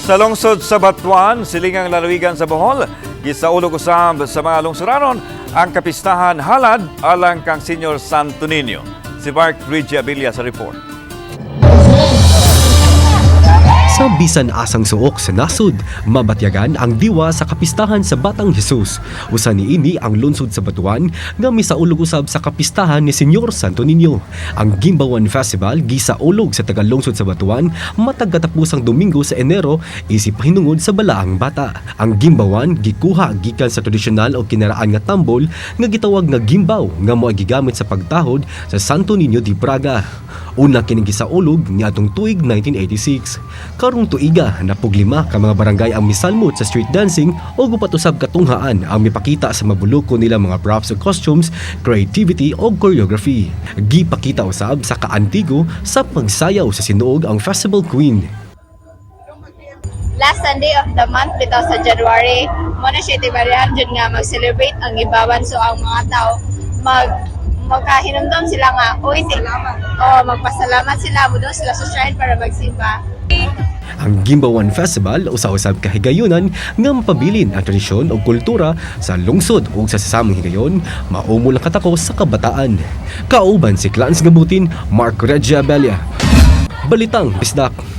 Sa lungsod sa Batuan, silingang lalawigan sa Bohol, gisaulog usab sa mga lungsuranon ang kapistahan halad alang kang Senyor Santo Niño. Si Mark Reggie Abilla sa report. Sa bisan asang suok sa nasod, mabatyagan ang diwa sa kapistahan sa Batang Jesus. Usa niini ang lungsod sa Batuan nga misaulog usab sa kapistahan ni Senyor Santo Niño. Ang Gimbawan Festival gisaulog sa taga-lungsod sa Batuan matag katapusang Domingo sa Enero isip pahinungod sa Balaang Bata. Ang Gimbawan gikuha gikan sa tradisyonal o kinaraan nga tambol nga gitawag nga gimbaw nga mo'y gigamit sa pagtahod sa Santo Niño de Braga. Una kining gisaulog niadtong tuig 1986. Karong tuiga, 15 ka mga barangay ang misalmot sa street dancing o upat usab ka tunghaan ang mipakita sa mabuluko nila mga props o costumes, creativity o choreography. Gipakita usab sa kaantigo sa pagsayaw sa sinuog ang Festival Queen. Last Sunday of the month bitaw sa January mo na siya tibarihan jud nga mag-celebrate ang Gimbawan, so ang mga tao magkahinumdom sila nga uy si oh, magpasalamat sila, mo sila sa shrine para magsimba. Ang Gimbawan Festival usa-usab kahigayunan nga mapabilin ang tradisyon ug kultura sa lungsod ug sa sasamang higayon maumol ang katakos sa kabataan. Kauban si Clans Gabutin, Mark Regia Abella. Balitang Bisdak.